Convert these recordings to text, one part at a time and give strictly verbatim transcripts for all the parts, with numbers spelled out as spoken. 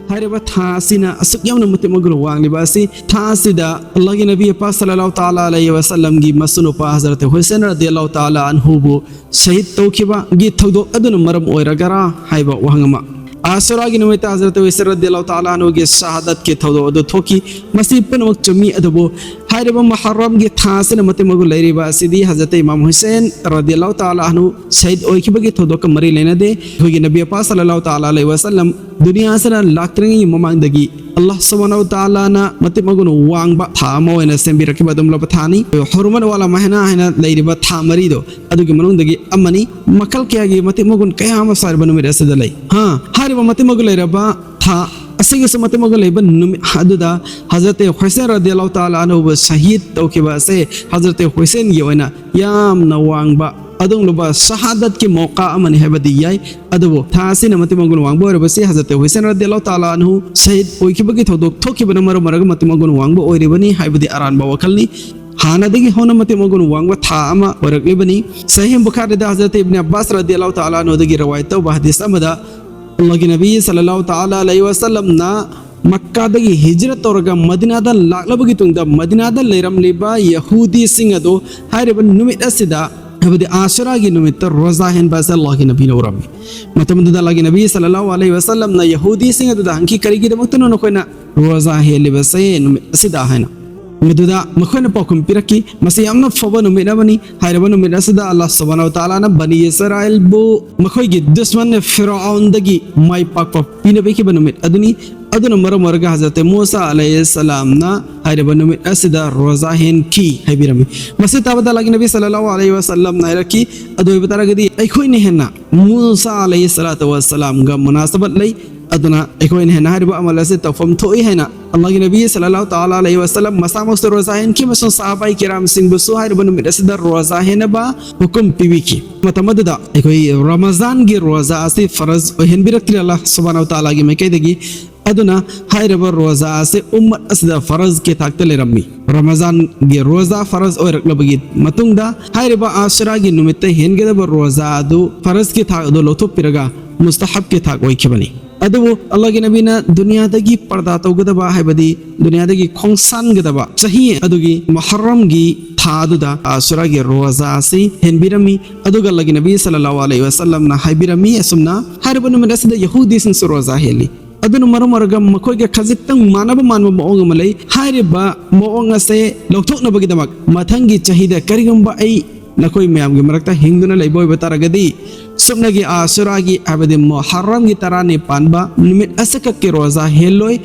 ꯍꯥꯏꯔꯤꯕ ꯊꯥ ꯑꯁꯤꯅ ꯑꯁꯨꯛ ꯌꯥꯝꯅ ꯃꯇꯤꯛ ꯃꯒꯨꯟ ꯋꯥꯡꯂꯤꯕ ꯑꯁꯤ, ꯊꯥ ꯑꯁꯤꯗ ꯑꯜꯂꯥꯍꯒꯤ ꯅꯕꯤ ꯄꯥꯛ ꯁꯜꯂꯜꯂꯥꯍꯨ ꯇꯥꯂꯥ ꯑꯂꯩꯍꯤ ꯋꯥꯁꯜꯂꯝꯒꯤ ꯃꯁꯨꯅꯨꯄꯥ ꯍꯖꯔꯠ ꯍꯨꯁꯦꯟ ꯔꯗꯤꯌꯜꯂꯥꯍꯨ ꯇꯥꯂꯥ ꯑꯟꯍꯨꯕꯨ ꯁꯍꯤꯗ ꯇꯧꯈꯤꯕꯒꯤ ꯊꯧꯗꯣꯛ ꯑꯗꯨꯅ ꯃꯔꯝ ꯑꯣꯏꯔꯒꯔꯥ ꯍꯥꯏꯕ ꯋꯥꯍꯪ ꯑꯃ꯫ ꯑꯥꯁꯨꯔꯥꯒꯤ ꯅꯨꯃꯤꯠꯇ ꯍꯖꯔꯠ ꯍꯨꯁꯦꯟ ꯔꯗꯤꯌꯜꯂꯥꯍꯨ ꯇꯥꯂꯥ ꯑꯟꯍꯨꯒꯤ ꯁꯍꯥꯗꯠꯀꯤ ꯊꯧꯗꯣꯛ ꯑꯗꯨ ꯊꯣꯛꯈꯤ꯫ ꯃꯁꯤ ꯄꯨꯝꯅꯃꯛ ꯆꯨꯝꯃꯤ, ꯑꯗꯨꯕꯨ ꯍꯥꯏꯔꯤꯕ ꯃꯨꯍꯔꯔꯝꯒꯤ ꯊꯥ ꯑꯁꯤꯅ ꯃꯇꯤꯛ ꯃꯒꯨꯟ ꯂꯩꯔꯤꯕ ꯑꯁꯤꯗꯤ ꯍꯖꯔꯠ ꯏꯃꯥꯝ ꯍꯨꯁꯦꯟ ꯔꯗꯤꯌꯜꯂꯥꯍꯨ ꯇꯥꯂꯥ ꯑꯟꯍꯨ ꯁꯍꯤꯗ ꯑꯣꯏꯈꯤꯕꯒꯤ ꯊꯧꯗꯣꯛꯀ ꯃꯔꯤ ꯂꯩꯅꯗꯦ꯫ ꯑꯩꯈꯣꯏꯒꯤ ꯅꯕꯤ ꯄꯥꯛ ꯁꯜꯂꯜꯂꯥꯍꯨ ꯇꯥꯂꯥ ꯑꯂꯩꯍꯤ ꯋꯥꯁꯜꯂꯝ ꯗꯨꯅꯤꯌꯥ ꯑꯁꯤꯗ ꯂꯥꯛꯇ꯭ꯔꯤꯉꯩꯒꯤ ꯃꯃꯥꯡꯗꯒꯤ ꯑꯜꯂꯥꯍ ꯁꯨꯕꯍꯥꯅꯍꯨ ꯋ ꯇꯥꯂꯥꯅ ꯃꯇꯤꯛ ꯃꯒꯨꯟ ꯋꯥꯡꯕ ꯊꯥ ꯑꯃ ꯑꯣꯏꯅ ꯁꯦꯝꯕꯤꯔꯛꯈꯤꯕ ꯑꯗꯨꯒꯨꯝꯂꯕ ꯊꯥꯅꯤ꯫ ꯍꯨꯔꯃꯠ ꯋꯥꯂꯥ ꯃꯍꯤꯅꯥ ꯍꯥꯏꯅ ꯂꯩꯔꯤꯕ ꯊꯥ ꯃꯔꯤꯗꯣ ꯑꯗꯨꯒꯤ ꯃꯅꯨꯡꯗꯒꯤ ꯑꯃꯅꯤ꯫ ꯃꯈꯜ ꯀꯌꯥꯒꯤ ꯃꯇꯤꯛ ꯃꯒꯨꯟ ꯀꯌꯥ ꯑꯃ ꯁꯥꯔꯤꯕ ꯅꯨꯃꯤꯠ ꯑꯁꯤꯗ ꯂꯩ꯫ ꯍꯥ, ꯍꯥꯏꯔꯤꯕ ꯃꯇꯤꯛ ꯃꯒꯨꯟ ꯂꯩꯔꯕ ꯊꯥ ꯑꯁꯤꯒꯤꯁꯨ ꯃꯇꯤꯛ ꯃꯒꯨꯟ ꯂꯩꯕ ꯅꯨꯃꯤꯠ ꯑꯗꯨꯗ ꯍꯖꯔꯠ ꯍꯨꯁꯦꯟ ꯔꯗꯤꯌꯜꯂꯥꯍꯨ ꯇꯥꯂꯥ ꯑꯟꯍꯨꯕꯨ ꯁꯍꯤꯗ ꯇꯧꯈꯤꯕ ꯑꯁꯦ ꯍꯖꯔꯠ ꯍꯨꯁꯦꯟꯒꯤ ꯑꯣꯏꯅ ꯌꯥꯝꯅ ꯋꯥꯡꯕ ꯑꯗꯨꯒꯨꯝꯂꯕ ꯁꯍꯥꯗꯠꯀꯤ ꯃꯧꯀꯥ ꯑꯃꯅꯤ ꯍꯥꯏꯕꯗꯤ ꯌꯥꯏ꯫ ꯑꯗꯨꯕꯨ ꯊꯥ ꯑꯁꯤꯅ ꯃꯇꯤꯛ ꯃꯒꯨꯟ ꯋꯥꯡꯕ ꯑꯣꯏꯔꯕꯁꯤ ꯍꯖꯔꯠ ꯍꯨꯁꯦꯟ ꯔꯗꯤꯌꯜꯂꯥꯍꯨ ꯇꯥꯂꯥ ꯑꯟꯍꯨ ꯁꯍꯤꯗ ꯑꯣꯏꯈꯤꯕꯒꯤ ꯊꯧꯗꯣꯛ ꯊꯣꯛꯈꯤꯕꯅ ꯃꯔꯝ ꯑꯣꯏꯔꯒ ꯃꯇꯤꯛ ꯃꯒꯨꯟ ꯋꯥꯡꯕ ꯑꯣꯏꯔꯤꯕꯅꯤ ꯍꯥꯏꯕꯗꯤ ꯑꯔꯥꯟꯕ ꯋꯥꯈꯜꯅꯤ꯫ ꯍꯥꯟꯅꯗꯒꯤ ꯍꯧꯅ ꯃꯇꯤꯛ ꯃꯒꯨꯟ ꯋꯥꯡꯕ ꯊꯥ ꯑꯃ ꯑꯣꯏꯔꯛꯂꯤꯕꯅꯤ꯫ ꯁꯍꯤꯍ ꯕꯨꯈꯥꯔꯤꯗ ꯍꯖꯔꯠ ꯏꯕꯅꯤ ꯑब्ꯕꯥꯁ ꯔꯗꯤꯌꯜꯂꯥꯍꯨ ꯇꯥꯂꯥ ꯑꯟꯍꯨꯗꯒꯤ ꯔꯋꯥꯌꯠ ꯇꯧꯕ ꯍꯗꯤꯁ ꯑꯃꯗ ꯑꯜꯂꯥꯍꯒꯤ ꯅꯕꯤ ꯁꯜꯂꯜꯂꯥꯍꯨ ꯇꯥꯂꯥ ꯑꯂꯩꯍꯤ ꯋꯥꯁꯜꯂꯝꯅ ꯃꯛꯀꯥꯗꯒꯤ ꯍꯤꯖ꯭ꯔꯠ ꯇꯧꯔꯒ ꯃꯗꯤꯅꯥꯗ ꯂꯥꯛꯂꯕꯒꯤ ꯇꯨꯡꯗ ꯃꯗꯤꯅꯥꯗ ꯂꯩꯔꯝꯂꯤꯕ ꯌꯍꯨꯗꯤꯁꯤꯡ ꯑꯗꯨ ꯍꯥꯏꯔꯤꯕ ꯅꯨꯃꯤꯠ ꯑꯁꯤꯗ, ꯍꯥꯏꯕꯗꯤ ꯑꯥꯁꯨꯔꯥꯒꯤ ꯅꯨꯃꯤꯠꯇ ꯔꯣꯖꯥ ꯍꯦꯟꯕ ꯑꯁꯤ ꯑꯜꯂꯥꯍꯒꯤ ꯅꯕꯤꯅ ꯎꯔꯝꯃꯤ꯫ ꯃꯇꯝꯗꯨꯗ ꯑꯜꯂꯥꯍꯒꯤ ꯅꯕꯤ ꯁꯜꯂꯜꯂꯥꯍꯨ ꯑꯂꯩꯍꯤ ꯋꯥꯁꯜꯂꯝꯅ ꯌꯍꯨꯗꯤꯁꯤꯡ ꯑꯗꯨꯗ ꯍꯪꯈꯤ, "ꯀꯔꯤꯒꯤꯗꯃꯛꯇꯅꯣ ꯅꯈꯣꯏꯅ ꯔꯣꯖꯥ ꯍꯦꯜꯂꯤꯕꯁꯦ ꯅꯨꯃꯤꯠ ꯑꯁꯤꯗ?" ꯍꯥꯏꯅ꯫ ꯃꯗꯨꯗ ꯃꯈꯣꯏꯅ ꯄꯥꯎꯈꯨꯝ ꯄꯤꯔꯛꯈꯤ, "ꯃꯁꯤ ꯌꯥꯝꯅ ꯐꯕ ꯅꯨꯃꯤꯠ ꯑꯃꯅꯤ꯫ ꯍꯥꯏꯔꯤꯕ ꯅꯨꯃꯤꯠ ꯑꯁꯤꯗ ꯑꯜꯂꯥꯍ ꯁꯨꯕꯍꯥꯅꯍꯨ ꯋ ꯇꯥꯂꯥꯅ ꯕꯅꯤ ꯏꯁꯔꯥꯏꯜꯕꯨ ꯃꯈꯣꯏꯒꯤ ꯗꯨꯁꯃꯟ ꯐꯤꯔꯥꯎꯟꯗꯒꯤ ꯃꯥꯏ ꯄꯥꯛꯄ ꯄꯤꯅꯕꯤꯈꯤꯕ ꯅꯨꯃꯤꯠ ꯑꯗꯨꯅꯤ꯫ ꯑꯗꯨꯅ ꯃꯔꯝ ꯑꯣꯏꯔꯒ ꯍꯖꯔꯠ ꯃꯨꯁꯥ ꯑꯂꯩꯍꯤ ꯁꯂꯥꯝꯅ ꯍꯥꯏꯔꯤꯕ ꯅꯨꯃꯤꯠ ꯑꯁꯤꯗ ꯔꯣꯖꯥ ꯍꯦꯟꯈꯤ" ꯍꯥꯏꯕꯤꯔꯝꯃꯤ꯫ ꯃꯁꯤ ꯇꯥꯕꯗ ꯑꯜꯂꯥꯍꯒꯤ ꯅꯕꯤ ꯁꯜꯂꯜꯂꯥꯍꯨ ꯑꯂꯩꯍꯤ ꯋꯥꯁꯜꯂꯝꯅ ꯍꯥꯏꯔꯛꯈꯤ, "ꯑꯗꯨ ꯑꯣꯏꯕ ꯇꯥꯔꯒꯗꯤ ꯑꯩꯈꯣꯏꯅ ꯍꯦꯟꯅ ꯃꯨꯁꯥ ꯑꯂꯩꯍꯤ ꯁꯂꯥꯇꯨ ꯋꯥꯁꯂꯥꯝꯒ ꯃꯨꯅꯥꯁꯕꯠ ꯂꯩ꯫ ꯑꯗꯨꯅ ꯑꯩꯈꯣꯏꯅ ꯍꯦꯟꯅ ꯍꯥꯏꯔꯤꯕ ꯑꯃꯜ ꯑꯁꯤ ꯇꯧꯐꯝ ꯊꯣꯛꯏ" ꯍꯥꯏꯅ ꯑꯜꯂꯥꯍꯒꯤ ꯅꯕꯤ ꯁꯜꯂꯜꯂꯥꯍꯨ ꯇꯥꯂꯥ ꯑꯂꯩꯍꯤ ꯋꯥꯁꯜꯂꯝ ꯃꯁꯥꯃꯛꯁꯨ ꯔꯣꯖꯥ ꯍꯦꯟꯈꯤ ꯑꯃꯁꯨꯡ ꯁꯍꯥꯕꯥꯏ ꯀꯤꯔꯥꯝꯁꯤꯡꯕꯨꯁꯨ ꯍꯥꯏꯔꯤꯕ ꯅꯨꯃꯤꯠ ꯑꯁꯤꯗ ꯔꯣꯖꯥ ꯍꯦꯟꯅꯕ ꯍꯨꯀꯨꯝ ꯄꯤꯕꯤꯈꯤ꯫ ꯃꯇꯝ ꯑꯗꯨꯗ ꯑꯩꯈꯣꯏ ꯔꯃꯖꯥꯟꯒꯤ ꯔꯣꯖꯥ ꯑꯁꯤ ꯐꯔꯖ ꯑꯣꯏꯍꯟꯕꯤꯔꯛꯇ꯭ꯔꯤ ꯑꯜꯂꯥꯍ ꯁꯨꯕꯍꯥꯅꯍꯨ ꯋ ꯇꯥꯂꯥꯒꯤ ꯃꯥꯏꯀꯩꯗꯒꯤ꯫ ꯑꯗꯨꯅ ꯍꯥꯏꯔꯤꯕ ꯔꯣꯖꯥ ꯑꯁꯤ ꯎꯝꯃꯠ ꯑꯁꯤꯗ ꯐꯔꯖꯀꯤ ꯊꯥꯛꯇ ꯂꯩꯔꯝꯃꯤ꯫ ꯔꯃꯖꯥꯟꯒꯤ ꯔꯣꯖꯥ ꯐꯔꯖ ꯑꯣꯏꯔꯛꯂꯕꯒꯤ ꯃꯇꯨꯡꯗ ꯍꯥꯏꯔꯤꯕ ꯑꯥꯁꯨꯔꯥꯒꯤ ꯅꯨꯃꯤꯠꯇ ꯍꯦꯟꯒꯗꯕ ꯔꯣꯖꯥ ꯑꯗꯨ ꯐꯔꯖꯀꯤ ꯊꯥꯛ ꯑꯗꯨ ꯂꯧꯊꯣꯛꯄꯤꯔꯒ ꯃꯨꯁꯇꯍꯕꯀꯤ ꯊꯥꯛ ꯑꯣꯏꯈꯤꯕꯅꯤ꯫ ꯑꯗꯨꯕꯨ ꯑꯜꯂꯥꯍꯒꯤ ꯅꯕꯤꯅ ꯗꯨꯅꯤꯌꯥꯗꯒꯤ ꯄꯔꯗꯥ ꯇꯧꯒꯗꯕ, ꯍꯥꯏꯕꯗꯤ ꯗꯨꯅꯤꯌꯥꯗꯒꯤ ꯈꯣꯡꯁꯥꯟꯒꯗꯕ ꯆꯍꯤ ꯑꯗꯨꯒꯤ ꯃꯨꯍꯔꯔꯝꯒꯤ ꯊꯥ ꯑꯗꯨꯗ ꯑꯥꯁꯨꯔꯥꯒꯤ ꯔꯣꯖꯥ ꯑꯁꯤ ꯍꯦꯟꯕꯤꯔꯝꯃꯤ꯫ ꯑꯗꯨꯒ ꯑꯜꯂꯥꯍꯒꯤ ꯅꯕꯤ ꯁꯜꯂꯜꯂꯥꯍꯨ ꯑꯂꯩꯍꯤ ꯋꯁꯜꯂꯝꯅ ꯍꯥꯏꯕꯤꯔꯝꯃꯤ ꯑꯁꯨꯝꯅ, ꯍꯥꯏꯔꯤꯕ ꯅꯨꯃꯤꯠ ꯑꯁꯤꯗ ꯌꯍꯨꯗꯤꯁꯤꯡꯁꯨ ꯔꯣꯖꯥ ꯍꯦꯜꯂꯤ꯫ ꯑꯗꯨꯅ ꯃꯔꯝ ꯑꯣꯏꯔꯒ ꯃꯈꯣꯏꯒ ꯈꯖꯤꯛꯇꯪ ꯃꯥꯟꯅꯕ ꯃꯥꯟꯕ ꯃꯑꯣꯡ ꯑꯃ ꯂꯩ꯫ ꯍꯥꯏꯔꯤꯕ ꯃꯑꯣꯡ ꯑꯁꯦ ꯂꯧꯊꯣꯛꯅꯕꯒꯤꯗꯃꯛ ꯃꯊꯪꯒꯤ ꯆꯍꯤꯗ ꯀꯔꯤꯒꯨꯝꯕ ꯑꯩ ꯅꯈꯣꯏ ꯃꯌꯥꯝꯒꯤ ꯃꯔꯛꯇ ꯍꯤꯡꯗꯨꯅ ꯂꯩꯕ ꯑꯣꯏꯕ ꯇꯥꯔꯒꯗꯤ, ꯁꯨꯞꯅꯒꯤ ꯑꯥꯁꯨꯔꯥꯒꯤ, ꯍꯥꯏꯕꯗꯤ ꯃꯨꯍꯔꯔꯝꯒꯤ ꯇꯔꯥꯅꯤ ꯄꯥꯟꯕ ꯅꯨꯃꯤꯠ ꯑꯁꯤꯈꯛꯀꯤ ꯔꯣꯖꯥ ꯍꯦꯜꯂꯣꯏ꯫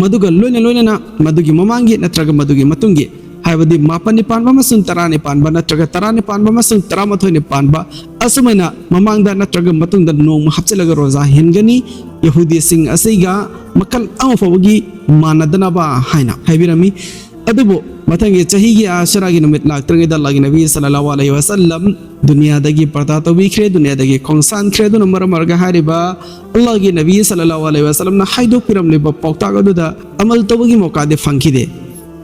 ꯃꯗꯨꯒ ꯂꯣꯏꯅ ꯂꯣꯏꯅꯅ ꯃꯗꯨꯒꯤ ꯃꯃꯥꯡꯒꯤ ꯅꯠꯇ꯭ꯔꯒ ꯃꯗꯨꯒꯤ ꯃꯇꯨꯡꯒꯤ, ꯍꯥꯏꯕꯗꯤ ꯃꯥꯄꯟꯅꯤ ꯄꯥꯟꯕ ꯑꯃꯁꯨꯡ ꯇꯔꯥꯅꯤ ꯄꯥꯟꯕ ꯅꯠꯇ꯭ꯔꯒ ꯇꯔꯥꯅꯤ ꯄꯥꯟꯕ ꯑꯃꯁꯨꯡ ꯇꯔꯥꯃꯥꯊꯣꯏꯅꯤ ꯄꯥꯟꯕ, ꯑꯁꯨꯃꯥꯏꯅ ꯃꯃꯥꯡꯗ ꯅꯠꯇ꯭ꯔꯒ ꯃꯇꯨꯡꯗ ꯅꯣꯡꯃ ꯍꯥꯞꯆꯤꯜꯂꯒ ꯔꯣꯖꯥ ꯍꯦꯟꯒꯅꯤ, ꯌꯍꯨꯗꯤꯁꯤꯡ ꯑꯁꯤꯒ ꯃꯈꯜ ꯑꯃ ꯐꯥꯎꯕꯒꯤ ꯃꯥꯟꯅꯗꯅꯕ ꯍꯥꯏꯅ ꯍꯥꯏꯕꯤꯔꯝꯃꯤ꯫ ꯑꯗꯨꯕꯨ ꯃꯊꯪꯒꯤ ꯆꯍꯤꯒꯤ ꯑꯥꯁꯨꯔꯥꯒꯤ ꯅꯨꯃꯤꯠ ꯂꯥꯛꯇ꯭ꯔꯤꯉꯩꯗ ꯑꯜꯂꯥꯍꯒꯤ ꯅꯕꯤ ꯁꯜꯂꯜꯂꯥꯍꯨ ꯑꯂꯩꯍꯤ ꯋꯁꯜꯂꯝ ꯗꯨꯅꯤꯌꯥꯗꯒꯤ ꯄꯔꯗꯥ ꯇꯧꯕꯤꯈ꯭ꯔꯦ, ꯗꯨꯅꯤꯌꯥꯗꯒꯤ ꯈꯣꯡꯁꯥꯟꯈ꯭ꯔꯦ꯫ ꯑꯗꯨꯅ ꯃꯔꯝ ꯑꯣꯏꯔꯒ ꯍꯥꯏꯔꯤꯕ ꯑꯜꯂꯥꯍꯒꯤ ꯅꯕꯤ ꯁꯜꯂꯜꯂꯥꯍꯨ ꯑꯂꯩꯍꯤ ꯋꯁꯜꯂꯝꯅ ꯍꯥꯏꯗꯣꯛꯄꯤꯔꯝꯂꯤꯕ ꯄꯥꯎꯇꯥꯛ ꯑꯗꯨꯗ ꯑꯃꯜ ꯇꯧꯕꯒꯤ ꯃꯧꯀꯥꯗꯤ ꯐꯪꯈꯤꯗꯦ꯫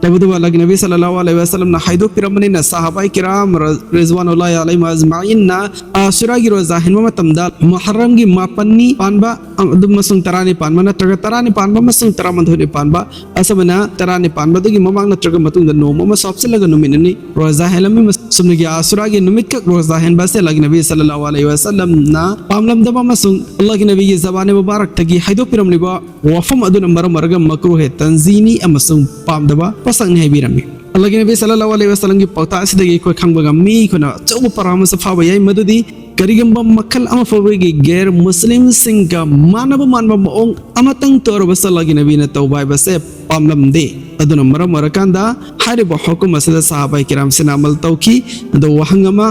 ꯇꯧꯕꯇꯕꯨ ꯑꯜꯂꯥꯍꯒꯤ ꯅꯕꯤ ꯁꯜꯂꯜꯂꯥꯍꯨ ꯑꯂꯩꯍꯤ ꯋꯁꯜꯂꯝꯅ ꯍꯥꯏꯗꯣꯛꯄꯤꯔꯝꯕꯅꯤꯅ ꯁꯍꯥꯕꯥꯏ ꯀꯤꯔꯥꯝ ꯔ-, ꯔꯤꯖꯋꯥꯅꯨꯜꯂꯥꯍꯤ ꯑꯂꯩꯍꯤꯝ ꯑꯖꯃꯥꯏꯟꯅ ꯑꯥꯁꯨꯔꯥꯒꯤ ꯔꯣꯖꯥ ꯍꯦꯟꯕ ꯃꯇꯝꯗ ꯃꯨꯍꯔꯔꯝꯒꯤ ꯃꯥꯄꯟꯅꯤ ꯄꯥꯟꯕ ꯑꯗꯨ ꯑꯃꯁꯨꯡ ꯇꯔꯥꯅꯤ ꯄꯥꯟꯕ ꯅꯠꯇ꯭ꯔꯒ ꯇꯔꯥꯅꯤ ꯄꯥꯟꯕ ꯑꯃꯁꯨꯡ ꯇꯔꯥꯃꯥꯊꯣꯏꯅꯤ ꯄꯥꯟꯕ, ꯑꯁꯨꯃꯥꯏꯅ ꯇꯔꯥꯅꯤ ꯄꯥꯟꯕꯗꯨꯒꯤ ꯃꯃꯥꯡ ꯅꯠꯇ꯭ꯔꯒ ꯃꯇꯨꯡꯗ ꯅꯣꯡꯃ ꯑꯃꯁꯨ ꯍꯥꯞꯆꯤꯜꯂꯒ ꯅꯨꯃꯤꯠ ꯑꯅꯤ ꯔꯣꯖꯥ ꯍꯦꯜꯂꯝꯃꯤ꯫ ꯆꯨꯝꯅꯒꯤ ꯑꯥꯁꯨꯔꯥꯒꯤ ꯅꯨꯃꯤꯠꯈꯛ ꯔꯣꯖꯥ ꯍꯦꯟꯕ ꯑꯁꯦ ꯑꯜꯂꯥꯍꯒꯤ ꯅꯕꯤ ꯁꯜꯂꯜꯂꯥꯍꯨ ꯑꯂꯩꯍꯤ ꯋꯁꯜꯂꯝꯅ ꯄꯥꯝꯂꯝꯗꯕ ꯑꯃꯁꯨꯡ ꯑꯜꯂꯥꯍꯒꯤ ꯅꯕꯤꯒꯤ ꯖꯕꯥꯅꯦ ꯃꯨꯕꯥꯔꯛꯇꯒꯤ ꯍꯥꯏꯗꯣꯛꯄꯤꯔꯝꯂꯤꯕ ꯋꯥꯐꯝ ꯑꯗꯨꯅ ꯃꯔꯝ ꯑꯣꯏꯔꯒ ꯃꯀ꯭ꯔꯨꯍꯦ ꯇꯟꯖꯤꯅꯤ ꯑꯃꯁꯨꯡ ꯄꯥꯝꯗꯕ ꯄꯣꯠꯁꯛꯅꯤ ꯍꯥꯏꯕꯤꯔꯝꯃꯤ꯫ ꯑꯜꯂꯥꯍꯒꯤ ꯅꯕꯤ ꯁꯜꯂꯜꯂꯥꯍꯨ ꯑꯂꯩꯍꯤ ꯋꯁꯜꯂꯝꯒꯤ ꯄꯥꯎꯇꯥꯛ ꯑꯁꯤꯗꯒꯤ ꯑꯩꯈꯣꯏ ꯈꯪꯕ ꯉꯝꯃꯤ, ꯑꯩꯈꯣꯏꯅ ꯑꯆꯧꯕ ꯄꯔꯥ ꯑꯃꯁꯨ ꯐꯥꯕ ꯌꯥꯏ, ꯃꯗꯨꯗꯤ ꯀꯔꯤꯒꯨꯝꯕ ꯃꯈꯜ ꯑꯃ ꯐꯥꯎꯕꯒꯤ ꯒꯦꯔ ꯃꯨꯁꯂꯤꯝꯁꯤꯡꯒ ꯃꯥꯟꯅꯕ ꯃꯥꯟꯕ ꯃꯑꯣꯡ ꯑꯃꯇꯪ ꯇꯧꯔꯕꯁꯨ ꯑꯜꯂꯥꯍꯒꯤ ꯅꯕꯤꯅ ꯇꯧꯕ ꯍꯥꯏꯕꯁꯦ ꯄꯥꯝꯂꯝꯗꯦ꯫ ꯑꯗꯨꯅ ꯃꯔꯝ ꯑꯣꯏꯔꯀꯥꯟꯗ ꯍꯥꯏꯔꯤꯕ ꯍꯨꯀꯨꯝ ꯑꯁꯤꯗ ꯁꯍꯥꯕꯥꯏ ꯀꯤꯔꯥꯝꯁꯤꯅ ꯑꯃꯜ ꯇꯧꯈꯤ꯫ ꯑꯗꯣ ꯋꯥꯍꯪ ꯑꯃ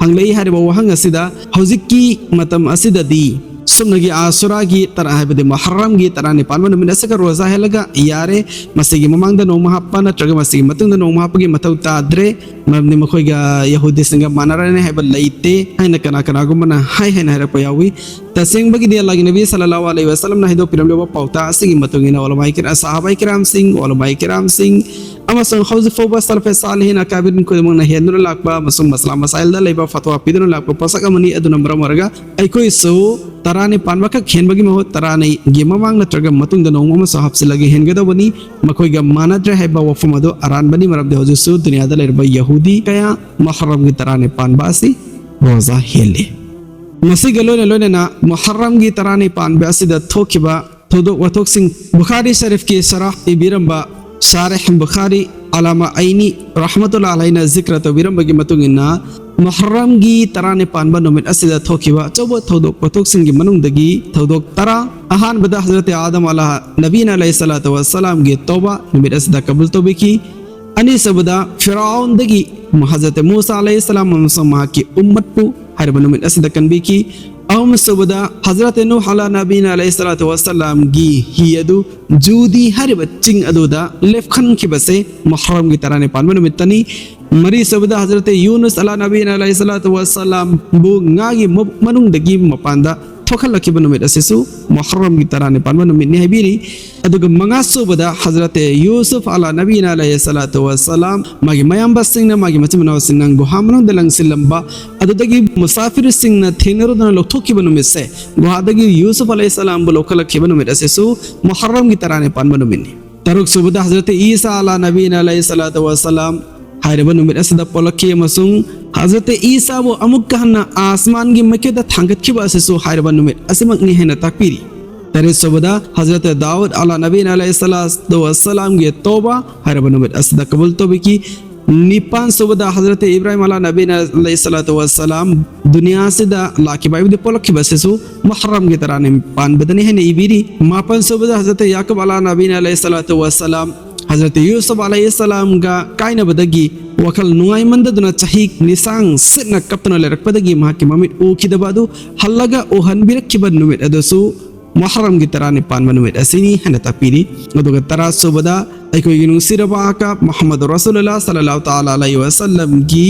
ꯍꯪꯂꯛꯏ꯫ ꯍꯥꯏꯔꯤꯕ ꯋꯥꯍꯪ ꯑꯁꯤꯗ ꯍꯧꯖꯤꯛꯀꯤ ꯃꯇꯝ ꯑꯁꯤꯗꯗꯤ ꯁꯨꯞꯅꯒꯤ ꯑꯥꯁꯨꯔꯥꯒꯤ ꯇꯔꯥ, ꯍꯥꯏꯕꯗꯤ ꯃꯨꯍꯔꯔꯝꯒꯤ ꯇꯔꯥꯅꯤ ꯄꯥꯟꯕ ꯅꯨꯃꯤꯠ ꯑꯁꯤꯒ ꯔꯣꯖꯥ ꯍꯦꯜꯂꯒ ꯌꯥꯔꯦ, ꯃꯁꯤꯒꯤ ꯃꯃꯥꯡꯗ ꯅꯣꯡꯃ ꯍꯥꯞꯄ ꯅꯠꯇ꯭ꯔꯒ ꯃꯁꯤꯒꯤ ꯃꯇꯨꯡꯗ ꯅꯣꯡꯃ ꯍꯥꯞꯄꯒꯤ ꯃꯊꯧ ꯇꯥꯗ꯭ꯔꯦ, ꯃꯔꯝꯗꯤ ꯃꯈꯣꯏꯒ ꯌꯍꯨꯗꯤꯁꯤꯡꯒ ꯃꯥꯟꯅꯔꯅꯤ ꯍꯥꯏꯕ ꯂꯩꯇꯦ ꯍꯥꯏꯅ ꯀꯅꯥ ꯀꯅꯥꯒꯨꯝꯕꯅ ꯍꯥꯏ ꯍꯥꯏꯅ ꯍꯥꯏꯔꯛꯄ ꯌꯥꯎꯏ꯫ ꯇꯁꯦꯡꯕꯒꯤꯗꯤ ꯑꯜꯂꯥꯍꯒꯤ ꯅꯕꯤ ꯁꯜꯂꯜꯂꯥꯍꯨ ꯑꯂꯩꯍꯤ ꯋꯁꯜꯂꯝꯅ ꯍꯥꯏꯗꯣꯛꯄꯤꯔꯝꯂꯤꯕ ꯄꯥꯎꯇꯥꯛ ꯑꯁꯤꯒꯤ ꯃꯇꯨꯡ ꯏꯟꯅ ꯎꯂꯃꯥꯏ ꯀꯤꯔꯥ-, ꯁꯍꯥꯕꯥꯏ ꯀꯤꯔꯥꯝꯁꯤꯡ, ꯎꯂꯃꯥꯏ ꯀꯤꯔꯥꯝꯁꯤꯡ, ꯑꯃꯁꯨꯡ ꯍꯧꯖꯤꯛ ꯐꯥꯎꯕ ꯁꯂꯐꯦ ꯁꯥꯂꯤꯍꯤꯟ ꯑꯀꯥꯕꯤꯔꯤꯟ ꯈꯨꯗꯤꯡꯃꯛꯅ ꯍꯦꯟꯗꯨꯅ ꯂꯥꯛꯄ ꯑꯃꯁꯨꯡ ꯃꯁꯂꯥ ꯃꯁꯥꯏꯜꯗ ꯂꯩꯕ ꯐꯠꯋꯥ ꯄꯤꯗꯨꯅ ꯂꯥꯛꯄ ꯄꯣꯠꯁꯛ ꯑꯃꯅꯤ꯫ ꯑꯗꯨꯅ ꯃꯔꯝ ꯑꯣꯏꯔꯒ ꯑꯩꯈꯣꯏꯁꯨ ꯇꯔꯥꯅꯤ ꯄꯥꯟꯕꯈꯛ ꯍꯦꯟꯕꯒꯤ ꯃꯍꯨꯠ ꯇꯔꯥꯅꯤꯒꯤ ꯃꯃꯥꯡ ꯅꯠꯇ꯭ꯔꯒ ꯃꯇꯨꯡꯗ ꯅꯣꯡꯃ ꯑꯃꯁꯨ ꯍꯥꯞꯆꯤꯜꯂꯒ ꯍꯦꯟꯒꯗꯧꯕꯅꯤ꯫ ꯃꯈꯣꯏꯒ ꯃꯥꯟꯅꯗ꯭ꯔꯦ ꯍꯥꯏꯕ ꯋꯥꯐꯝ ꯑꯗꯨ ꯑꯔꯥꯟꯕꯅꯤ, ꯃꯔꯝꯗꯤ ꯍꯧꯖꯤꯛꯁꯨ ꯗꯨꯅꯤꯌꯥꯗ ꯂꯩꯔꯤꯕ ꯌꯍꯨꯗꯤ ꯀꯌꯥ ꯃꯨꯍꯔꯔꯝꯒꯤ ꯇꯔꯥꯅꯤ ꯄꯥꯟꯕ ꯑꯁꯤ ꯔꯣꯖꯥ ꯍꯦꯜꯂꯤ꯫ ꯃꯁꯤꯒ ꯂꯣꯏꯅ ꯂꯣꯏꯅꯅ ꯃꯨꯍꯔꯔꯝꯒꯤ ꯇꯔꯥꯅꯤ ꯄꯥꯟꯕ ꯑꯁꯤꯗ ꯊꯣꯛꯈꯤꯕ ꯊꯧꯗꯣꯛ ꯋꯥꯊꯣꯛꯁꯤꯡ ꯕꯨꯈꯥꯔꯤ ꯁꯔꯤꯐꯀꯤ ꯁꯔꯥꯍ ꯏꯕꯤꯔꯝꯕ ꯁꯥꯔꯤꯍ ꯕꯨꯈꯥꯔꯤ ꯑꯂꯥꯃꯥ ꯑꯩꯅꯤ ꯔꯍꯃꯇꯨꯜꯂꯥ ꯑꯂꯩꯅ ꯖꯤꯀ꯭ꯔ ꯇꯧꯕꯤꯔꯝꯕꯒꯤ ꯃꯇꯨꯡ ꯏꯟꯅ, ꯃꯨꯍꯔꯔꯝꯒꯤ ꯇꯔꯥꯅꯤ ꯄꯥꯟꯕ ꯅꯨꯃꯤꯠ ꯑꯁꯤꯗ ꯊꯣꯛꯈꯤꯕ ꯑꯆꯧꯕ ꯊꯧꯗꯣꯛ ꯋꯥꯊꯣꯛꯁꯤꯡꯒꯤ ꯃꯅꯨꯡꯗꯒꯤ ꯊꯧꯗꯣꯛ ꯇꯔꯥ, ꯑꯍꯥꯟꯕꯗ ꯍꯖꯔꯠ ꯑꯥꯗꯝ ꯑꯂꯥ ꯅꯕꯤꯅ ꯑꯂꯩꯍꯤ ꯁꯂꯥꯇꯨ ꯋꯥꯁꯂꯥꯝꯒꯤ ꯇꯧꯕ ꯅꯨꯃꯤꯠ ꯑꯁꯤꯗ ꯀꯕꯨꯜ ꯇꯧꯕꯤꯈꯤ꯫ ꯑꯅꯤꯁꯨꯕꯗ ꯐꯤꯔꯥꯎꯟꯗꯒꯤ ꯍꯖꯔꯠ ꯃꯨꯁꯥ ꯑꯂꯩꯍꯤ ꯁꯂꯥꯝ ꯑꯃꯁꯨꯡ ꯃꯍꯥꯛꯀꯤ ꯎꯝꯃꯠꯄꯨ ꯍꯥꯏꯔꯤꯕ ꯅꯨꯃꯤꯠ ꯑꯁꯤꯗ ꯀꯟꯕꯤꯈꯤ꯫ ꯑꯍꯨꯝꯁꯨꯕꯗ ꯍꯖꯔꯠ ꯅꯨꯍ ꯑꯂꯥ ꯅꯕꯤꯅ ꯑꯂꯩꯍꯤ ꯁꯂꯥꯇꯨ ꯋꯥꯁꯂꯥꯝꯒꯤ ꯍꯤ ꯑꯗꯨ ꯖꯨꯗꯤ ꯍꯥꯏꯔꯤꯕ ꯆꯤꯡ ꯑꯗꯨꯗ ꯂꯦꯞꯈꯟꯈꯤꯕꯁꯦ ꯃꯨꯍꯔꯔꯝꯒꯤ ꯇꯔꯥꯅꯤ ꯄꯥꯟꯕ ꯅꯨꯃꯤꯠꯇꯅꯤ꯫ ꯃꯔꯤꯁꯨꯕꯗ ꯍꯖꯔꯠ ꯌꯨꯅꯨꯁ ꯑꯂꯥ ꯅꯕꯤꯅ ꯑꯂꯩꯍꯤ ꯁꯂꯥꯇꯨ ꯋꯥꯁꯂꯥꯝꯕꯨ ꯉꯥꯒꯤ ꯃ-, ꯃꯅꯨꯡꯗꯒꯤ ꯃꯄꯥꯟꯗ ꯊꯣꯛꯍꯜꯂꯛꯈꯤꯕ ꯅꯨꯃꯤꯠ ꯑꯁꯤꯁꯨ ꯃꯨꯍꯔꯔꯝꯒꯤ ꯇꯔꯥꯅꯤ ꯄꯥꯟꯕ ꯅꯨꯃꯤꯠꯅꯤ ꯍꯥꯏꯕꯤꯔꯤ꯫ ꯑꯗꯨꯒ ꯃꯉꯥꯁꯨꯕꯗ ꯍꯖꯔꯠ ꯌꯨꯁꯨꯐ ꯑꯂꯥ ꯅꯕꯤꯅ ꯑꯂꯩꯍꯤ ꯁꯂꯥꯇꯨ ꯋꯥꯁꯂꯥꯝ ꯃꯥꯒꯤ ꯃꯌꯥꯝꯕꯁꯤꯡꯅ, ꯃꯥꯒꯤ ꯃꯆꯤꯟ ꯃꯅꯥꯎꯁꯤꯡꯅ ꯒꯨꯍꯥ ꯃꯅꯨꯡꯗ ꯂꯪꯁꯤꯜꯂꯝꯕ ꯑꯗꯨꯗꯒꯤ ꯃꯨꯁꯥꯐꯤꯔꯁꯤꯡꯅ ꯊꯦꯡꯅꯔꯨꯗꯅ ꯂꯧꯊꯣꯛꯈꯤꯕ ꯅꯨꯃꯤꯠꯁꯦ, ꯒꯨꯍꯥꯗꯒꯤ ꯌꯨꯁꯨꯐ ꯑꯂꯩꯍꯤ ꯁꯂꯥꯝꯕꯨ ꯂꯧꯈꯠꯂꯛꯈꯤꯕ ꯅꯨꯃꯤꯠ ꯑꯁꯤꯁꯨ ꯃꯨꯍꯔꯔꯝꯒꯤ ꯇꯔꯥꯅꯤ ꯄꯥꯟꯕ ꯅꯨꯃꯤꯠꯅꯤ꯫ ꯇꯔꯨꯛꯁꯨꯕꯗ ꯍꯖꯔꯠ ꯏꯁꯥ ꯑꯂꯥ ꯅꯕꯤꯅ ꯑꯂꯩꯍꯤ ꯁꯂꯥꯇꯨ ꯋꯥꯁꯂꯥꯝ ꯍꯥꯏꯔꯤꯕ ꯅꯨꯃꯤꯠ ꯑꯁꯤꯗ ꯄꯣꯛꯂꯛꯈꯤ ꯑꯃꯁꯨꯡ ꯍꯖꯔꯠ ꯏꯁꯥꯕꯨ ꯑꯃꯨꯛꯀ ꯍꯟꯅ ꯑꯥꯁꯃꯥꯟꯒꯤ ꯃꯥꯏꯀꯩꯗ ꯊꯥꯡꯒꯠꯈꯤꯕ ꯑꯁꯤꯁꯨ ꯍꯥꯏꯔꯤꯕ ꯅꯨꯃꯤꯠ ꯑꯁꯤꯃꯛꯅꯤ ꯍꯥꯏꯅ ꯇꯥꯛꯄꯤꯔꯤ꯫ ꯇꯔꯦꯠꯁꯨꯕꯗ ꯍꯖꯔꯠ ꯗꯥꯎꯗ ꯑꯂꯥ ꯅꯕꯤꯅ ꯑꯂꯩꯍꯤ ꯁꯂꯥꯇꯨ ꯋꯥꯁꯂꯥꯝꯒꯤ ꯇꯧꯕ ꯍꯥꯏꯔꯤꯕ ꯅꯨꯃꯤꯠ ꯑꯁꯤꯗ ꯀꯕꯨꯜ ꯇꯧꯕꯤꯈꯤ꯫ ꯅꯤꯄꯥꯟꯁꯨꯕꯗ ꯍꯖꯔꯠ ꯏꯕ꯭ꯔꯥꯍꯤꯝ ꯑꯂꯥ ꯅꯕꯤꯅ ꯑꯂꯩꯍꯤ ꯁꯂꯥꯇꯨ ꯋꯥꯁꯂꯥꯝ ꯗꯨꯅꯤꯌꯥꯁꯤꯗ ꯂꯥꯛꯈꯤꯕ ꯍꯥꯏꯕꯗꯤ ꯄꯣꯛꯂꯛꯈꯤꯕ ꯑꯁꯤꯁꯨ ꯃꯨꯍꯔꯔꯝꯒꯤ ꯇꯔꯥꯅꯤ ꯄꯥꯟꯕꯗꯅꯤ ꯍꯥꯏꯅ ꯏꯕꯤꯔꯤ꯫ ꯃꯥꯄꯟꯁꯨꯕꯗ ꯍꯖꯔꯠ ꯌꯥꯀꯨꯕ ꯑꯂꯥ ꯅꯕꯤꯅ ꯑꯂꯩꯍꯤ ꯁꯂꯥꯇꯨ ꯋꯥꯁꯂꯥꯝ ꯍꯖꯔꯠ ꯌꯨꯁꯨꯐ ꯑꯂꯩꯍꯤ ꯁꯂꯥꯝꯒ ꯀꯥꯏꯅꯕꯗꯒꯤ ꯋꯥꯈꯜ ꯅꯨꯡꯉꯥꯏꯃꯟꯗꯗꯨꯅ ꯆꯍꯤ ꯂꯤꯁꯥꯡ ꯁꯤꯠꯅ ꯀꯞꯇꯨꯅ ꯂꯩꯔꯛꯄꯗꯒꯤ ꯃꯍꯥꯛꯀꯤ ꯃꯃꯤꯠ ꯎꯈꯤꯗꯕ ꯑꯗꯨ ꯍꯜꯂꯒ ꯎꯍꯟꯕꯤꯔꯛꯈꯤꯕ ꯅꯨꯃꯤꯠ ꯑꯗꯨꯁꯨ ꯃꯨꯍꯔꯔꯝꯒꯤ ꯇꯔꯥꯅꯤ ꯄꯥꯟꯕ ꯅꯨꯃꯤꯠ ꯑꯁꯤꯅꯤ ꯍꯥꯏꯅ ꯇꯥꯛꯄꯤꯔꯤ꯫ ꯑꯗꯨꯒ ꯇꯔꯥꯁꯨꯕꯗ ꯑꯩꯈꯣꯏꯒꯤ ꯅꯨꯡꯁꯤꯔꯕ ꯑꯀꯥ ꯃꯨꯍꯝꯃꯗ ꯔꯁꯨꯂꯨꯜꯂꯥ ꯁꯜꯂꯜꯂꯥꯍꯨ ꯇꯥꯂꯥ ꯑꯂꯩꯍꯤ ꯋꯥꯁꯜꯂꯝꯒꯤ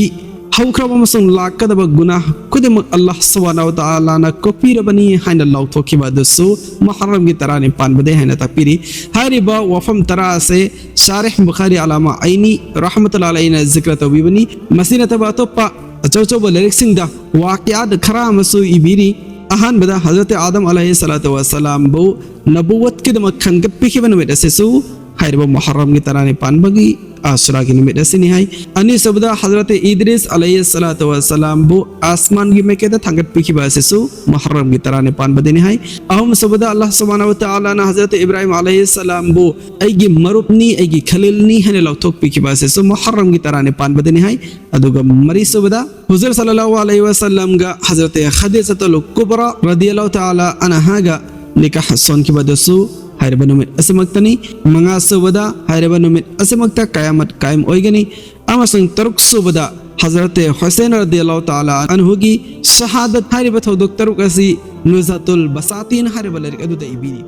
ꯍꯧꯈ꯭ꯔꯕ ꯑꯃꯁꯨꯡ ꯂꯥꯛꯀꯗꯕ ꯒꯨꯅꯥꯍ ꯈꯨꯗꯤꯡꯃꯛ ꯑꯜꯂꯥꯍ ꯁꯨꯕꯍꯥꯅꯍꯨ ꯋ ꯇꯥꯂꯥꯅ ꯀꯣꯛꯄꯤꯔꯕꯅꯤ ꯍꯥꯏꯅ ꯂꯥꯎꯊꯣꯛꯈꯤꯕ ꯑꯗꯨꯁꯨ ꯃꯨꯍꯔꯔꯝꯒꯤ ꯇꯔꯥꯅꯤꯄꯥꯟꯕꯗꯩ ꯍꯥꯏꯅ ꯇꯥꯛꯄꯤꯔꯤ꯫ ꯍꯥꯏꯔꯤꯕ ꯋꯥꯐꯝ ꯇꯔꯥ ꯑꯁꯦ ꯁꯥꯔꯤꯍ ꯕꯨꯈꯥꯔꯤ ꯑꯜꯂꯥꯃꯥ ꯑꯥꯏꯅꯤ ꯔꯍꯃꯇꯨꯜꯂꯥꯍꯤ ꯑꯂꯩꯍꯤꯅ ꯖꯤꯀ꯭ꯔ ꯇꯧꯕꯤꯕꯅꯤ꯫ ꯃꯁꯤ ꯅꯠꯇꯕ ꯑꯇꯣꯞꯄ ꯑꯆꯧ ꯑꯆꯧꯕ ꯂꯥꯏꯔꯤꯛꯁꯤꯡꯗ ꯋꯥꯀꯤꯌꯥꯠ ꯈꯔ ꯑꯃꯁꯨ ꯏꯕꯤꯔꯤ꯫ ꯑꯍꯥꯟꯕꯗ ꯍꯖꯔꯠ ꯑꯥꯗꯝ ꯑꯂꯩꯍꯤ ꯁꯂꯥꯇꯨ ꯋꯁꯁꯂꯥꯝꯕꯨ ꯅꯕꯨꯋꯠꯀꯤꯗꯃꯛ ꯈꯟꯒꯠꯄꯤꯈꯤꯕ ꯅꯨꯃꯤꯠ ꯑꯁꯤꯁꯨ ꯍꯥꯏꯔꯤꯕ ꯃꯨꯍꯔꯔꯝꯒꯤ ꯇꯔꯥꯅꯤꯄꯥꯟꯕꯒꯤ ꯑꯁꯨꯔꯥꯒꯤ ꯅꯨꯃꯤꯠ ꯑꯁꯤꯅꯤ ꯍꯥꯏ꯫ ꯑꯅꯤꯁꯨꯕꯗ ꯍꯖꯔꯠ ꯏꯗ꯭ꯔꯤꯁ ꯑꯂꯩꯍꯤ ꯁꯂꯥꯇꯨ ꯋꯁꯁꯂꯥꯝꯕꯨ ꯑꯁꯃꯥꯟꯒꯤ ꯃꯥꯏꯀꯩꯗ ꯊꯥꯡꯒꯠꯄꯤꯈꯤꯕ ꯑꯁꯤꯁꯨ ꯃꯨꯍꯔꯔꯝꯒꯤ ꯇꯔꯥꯅꯤꯄꯥꯟꯕꯗꯤꯅꯤ ꯍꯥꯏ꯫ ꯑꯍꯨꯝꯁꯨꯕꯗ ꯑꯜꯂꯥꯍ ꯁꯨꯕꯍꯥꯅꯍꯨ ꯋ ꯇꯥꯂꯥꯅ ꯍꯖꯔꯠ ꯏꯕ꯭ꯔꯥꯍꯤꯝ ꯑꯂꯩꯍꯤ ꯁꯂꯥꯝꯕꯨ "ꯑꯩꯒꯤ ꯃꯔꯨꯞꯅꯤ, ꯑꯩꯒꯤ ꯈꯂꯤꯜꯅꯤ" ꯍꯥꯏꯅ ꯂꯥꯎꯊꯣꯛꯄꯤꯈꯤꯕ ꯑꯁꯤꯁꯨ ꯃꯨꯍꯔꯔꯝꯒꯤ ꯇꯔꯥꯅꯤꯄꯥꯟꯕꯗꯤꯅꯤ ꯍꯥꯏ꯫ ꯑꯗꯨꯒ ꯃꯔꯤꯁꯨꯕꯗ ꯍꯨꯖꯨꯔ ꯁꯜꯂꯜꯂꯥꯍꯨ ꯑꯂꯩꯍꯤ ꯋꯁꯜꯂꯝꯒ ꯍꯖꯔꯠ ꯈꯗꯤꯖꯥꯇꯨꯜ ꯀꯨꯕ꯭ꯔꯥ ꯔꯗꯤꯌꯜꯂꯥꯍꯨ ꯇꯥꯂꯥ ꯑꯟꯍꯥꯒ ꯅꯤꯀꯥꯍ ꯁꯣꯟꯈꯤꯕꯗꯨꯁꯨ ꯍꯥꯏꯔꯤꯕ ꯅꯨꯃꯤꯠ ꯑꯁꯤꯃꯛꯇꯅꯤ꯫ ꯃꯉꯥꯁꯨꯕꯗ ꯍꯥꯏꯔꯤꯕ ꯅꯨꯃꯤꯠ ꯑꯁꯤꯃꯛꯇ ꯀꯌꯥꯃꯠ ꯀꯥꯏꯝ ꯑꯣꯏꯒꯅꯤ꯫ ꯑꯃꯁꯨꯡ ꯇꯔꯨꯛꯁꯨꯕꯗ ꯍꯖꯔꯠ ꯍꯨꯁꯦꯟ ꯔꯗꯤꯌꯜꯂꯥꯍꯨ ꯇꯥꯂꯥ ꯑꯟꯍꯨꯒꯤ ꯁꯍꯥꯗꯠ ꯍꯥꯏꯔꯤꯕ ꯊꯧꯗꯣꯛ ꯇꯔꯨꯛ ꯑꯁꯤ ꯅꯨꯖꯍꯥꯇꯨꯜ ꯕꯁꯥꯇꯤꯟ ꯍꯥꯏꯔꯤꯕ ꯂꯥꯏꯔꯤꯛ ꯑꯗꯨꯗ ꯏꯕꯤꯔꯤ꯫